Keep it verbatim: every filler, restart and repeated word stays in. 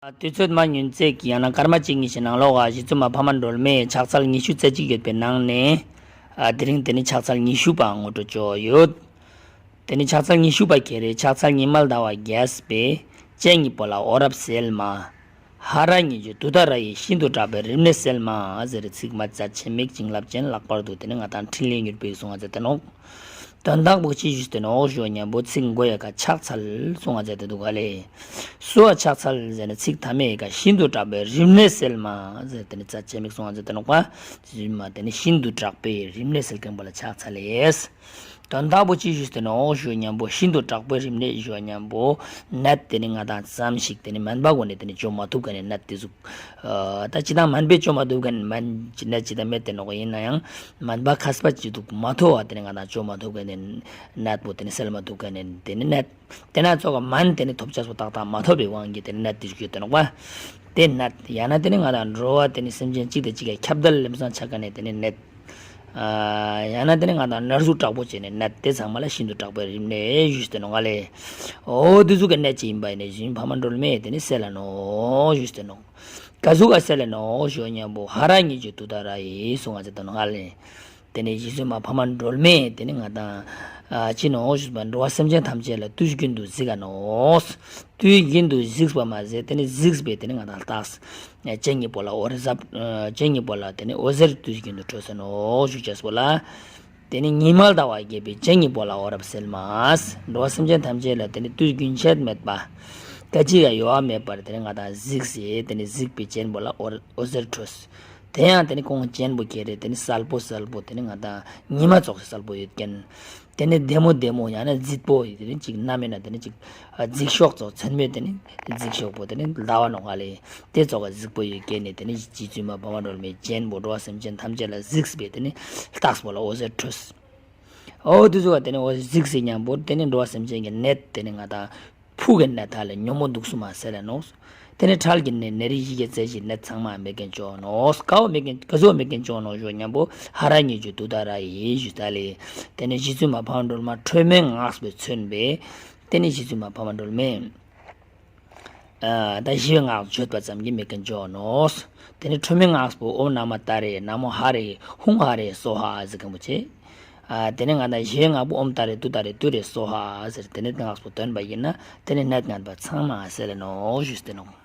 དུས་ཚོད་མ་ཉུང་ཙམ་གྱི་ཡང་ན་སྐར་མ་གཅིག་གཉིས་ཤིག་ནང་ལོགས་ཀ་རྗེ་བཙུན་མ་འཕགས་མ་སྒྲོལ་མས་ཕྱག་འཚལ་ཉི་ཤུ་རྩ་གཅིག་ཡོད་པའི་ནང་ནས། ཨ་དེ་རིང་དེ་ནི་ཕྱག་འཚལ་ཉི་ཤུ་པ་ངོ་སྤྲོད་བྱས་ཡོད། དེ་ནི་ཕྱག་འཚལ་ཉི་ཤུ་པ་ཁྱེད་རེ། ཕྱག་འཚལ་ཉི་མ་ཟླ་བ་རྒྱས་པའི། སྤྱན་གཉིས་པོ་ལ་འོད་རབ་གསལ་མ། ཧ་ར་གཉིས་བརྗོད་ཏུཏྟཱ་ར་ཡིས། ཤིན་ཏུ་དྲག་པོའི་རིམས་ནད་སེལ་མ། ཟེར་ཚིག་མ་རྩ་ཆེན་མིག་བྱིན་རླབས་ཅན། ལྷག་པར་དུ་དེ་ནི་ང་དང་ཕྲིན་ལས་མྱུར་བའི་གསུང་བ་མཛད་དེ་ནོག་དོན་དག་པོ་ཅི་ཞུས་ཏེ་ནོག་ཞུ་བ་མཉམ་པོ་ཚིག་མགོ་ཡ་ཀ་ཕྱག་འཚལ་གསུང་བ་མཛད་དེ་འདུག་ག་ལེ། སུ་བ་ཕྱག་འཚལ་ཟེར་ནས་ཚིག་མཐའ་མའི་ཀ་ཤིན་ཏུ་དྲག་པོའི་རིམས་ནད་སེལ་མ་ཟེར་དེ་ནི་རྩ་ཆེན་མིག་གསུང་བ་མཛད་དེ་ནོག་པ། དེ་ནི་ཤིན་ཏུ་དྲག་པོའི་རིམས་ནད་སེལ་མཁན་པོ་ལ་ཕྱག་འཚལ་ལེ། དོན་དག་པོ་ཅི་ཞུས་ཏེ་ནོག་ཞུ་བ་མཉམ་པོ་ཤིན་ཏུ་དྲག་པོའི་རིམས་ནད་ཞུ་བ་མཉམ་པོ་ནད་དེ་ནི་ང་དང་ཙམ་ཞིག་དེ་ནི་སྨན་པ་གོ་ནས་དེ་ནི་བཅོ་མ་ཐུབ་མཁན་ནི་ནད་དེ་ཟུག་ཨ་ད་ཅི་དང་སྨན་པས་བཅོ་མ་ཐུབ་མཁན་སྨན་གྱི་ནད་ཅི་དང་མེད་དེ་ནོག་ཡིན་ན་ཡང་སྨན་པ་མཁས་པ་ཅི་འདུག་མ་ཐོབ་པ་དེ་ནི་ང་དང་བཅོ་མ་ཐུབ་མཁན་ནི་ནད་པོ་དེ་ནི་སེལ་མ་ཐུབ་མཁན་ནི་དེ་ནི་ནད་དེ་ན་ཙོགས་སྨན་དེ་ནི་ཐོབ་ཆགས་པོ་ཏག་ཏག་མ་ཐོབ་པའི་དབང་གིས་དེ་ནི་ནད་དེ་ཞུ་དེ་ནོག་པ། དེ་ནད་ཡང་ན་དེ་ནི་ང་དང་འགྲོ་བ་དེ་ནི་སེམས་ཅན་གཅིག་དང་གཅིག་གི་ཁྱབ་བརྡལ་ལམ་སང་ཆགས་མཁན་ནི་དེ་ནི་ནད། ཨ་ཡང་ན་དེ་ནི་ང་དང་ནར་ཟུག་དྲག་པོ་བྱས་ནས་ནད་དེ་ཚང་མ་ལ་ཤིན་ཏུ་དྲག་པོའི་རིམས་ནད་ཞུས་ཏེ་ནོག་ལེ། འོ་དེ་ཟུག་གི་ནད་ཅིག་ཡིན་པ་ཡིན་ནས་རྗེ་བཙུན་འཕགས་མ་སྒྲོལ་མས་དེ་ནི་སེལ་ལ་ནོག་ཞུས་ཏེ་ནོག་ག་ཟུག་ག་སེལ་ལ་ནོག་ཞུ་བ་མཉམ་པོ་ཧ་ར་གཉིས་བརྗོད་ཏུཏྟཱ་ར་ཡིས་གསུང་བ་མཛད་དེ་ནོག་ལེ། དེ་ནས་རྗེ་བཙུན་མ་འཕགས་མ་སྒྲོལ་མས་དེ་ནི་ང་དང་ཨ་ཅི་ནོག་ཞུས་པ་འགྲོ་བ་སེམས་ཅན་ཐམས་ཅད་ལ་དུས་རྒྱུན་དུ་གཟིགས་ག་ནོག་དུས་རྒྱུན་དུ་གཟིགས་པ་མ་ཟད་དེ་ནི་གཟིགས་པས་དེ་ནི་ང་དང་ལྟ། སྤྱན་གཉིས་པོ་ལ་འོད་ཟབ། སྤྱན་གཉིས་པོ་ལ་དེ་ནི་འོད་ཟེར་དུས་རྒྱུན་དུ་འཕྲོས་སོ་ནོག་ཞུ་ཅེས་པོ་ལ། དེ་ནི་ཉི་མ་ཟླ་བ་རྒྱས་པའི་སྤྱན་གཉིས་པོ་ལ་འོད་རབ་གསལ་མ། འགྲོ་བ་སེམས་ཅན་ཐམས་ཅད་ལ་དེ་ནི་དུས་རྒྱུན་ཆད་མེད་པ། སྐད་ཅིག་ཡང་གཡོ་བ་མེད་པར་དེ་ནི་ང་དང་གཟིགས་སེ་དེ་ནི་གཟིགས་པའི་སྤྱན་པོ་ལ་འོད་འོད་ཟེར་འཕྲོས། དེ་ཡང་དེ་ནི་ཁོང་སྤྱན་པོ་ཁྱེར་རེ་དེ་ནི་གསལ་པོ་གསལ་པོ་དེ་ནི་ང་དང་ཉི་མ་ཙོགས་སུ་གསལ་པོ་ཡོད་མཁན། དེ་ནི་བདེ་མོ་བདེ་མོ་ཡང་ན་རྫིག་པོ་དེ་ནི་ཅིག་ནམ་ཡིན་ན་དེ་ནི་ཅིག་རྫིག་ཤོག་ཙོགས་མཚན་མོ་དེ་ནི་རྫིག་ཤོག་པོ་དེ་ནི་ཟླ་བ་ནོག་ལེ། དེ་ཙོགས་གཟིགས་པོ་ཡོད་མཁན་ནི་དེ་ནི་རྗེ་བཙུན་མ་འཕགས་མ་སྒྲོལ་མའི་སྤྱན་པོ་འགྲོ་བ་སེམས་ཅན་ཐམས་ཅད་ལ་གཟིགས་པས་དེ་ནི་རྟགས་པོ་ལ་འོད་ཟེར་འཕྲོས། འོ་དེ་ཙོགས་དེ་ནི་འོད་གཟིགས་སེ་མཉམ་པོ་དེ་ནི་འགྲོ་བ་སེམས་ཅན་གྱི་ནད་དེ་ནི་ང་དང་ཕུག་གི་ནད་ཐ་ལ་ཉོན་མོངས་དུག་གསུམ་མ་སེལ་ལ་ནོག་དེ་ནི་འཕྲལ་གྱི་ནད་ནད་རིགས་ཡི་གེ་རྩད་གཞི་ནད་ཚང་མ་མེད་མཁན་ཅོ་ནོག་ག་བོ་མེད་མཁན་ག་ཟུག་མེད་མཁན་ཅོ་ནོག་ཞུ་མཉམ་པོ་ཧ་ར་གཉིས་བརྗོད་ཏུཏྟཱ་ར་ཡིས་ཞུས་ད་ལེ། དེ་ནི་རྗེ་བཙུན་མ་འཕགས་མ་སྒྲོལ་མ་ཁྲོས་མའི་སྔགས་པས་མཚོན་པས། དེ་ནི་རྗེ་བཙུན་མ་འཕགས་མ་སྒྲོལ་མས། ཨ་ད་ཞི་བའི་སྔགས་བརྗོད་པ་ཙམ་གྱིས་མེད་མཁན་ཅོ་ནོག་དེ་ནི་ཁྲོས་མའི་སྔགས་པོ་ཨོཾ་ན་མོ་ཏཱ་རེ་ན་མོ་ཧ་རེ་ཧཱུྃ་ཧ་རེ་སྭཱ་ཧཱ་ཟེར་མཁན་པོ་ཆེ། ཨ་དེ་ནི་ང་དང་ཞི་བའི་སྔགས་པོ་ཨོཾ་ཏཱ་རེ་ཏུཏྟཱ་རེ་ཏུ་རེ་སྭཱ་ཧཱ་ཟེར་དེ་ནི་སྔགས་པོ་འདོན་པ་ཡིན་ན་དེ་ནི་ནད་ངན་པ་ཚང་མ་སེལ་ལ་ནོག་ཞུས་ཏེ་ནོག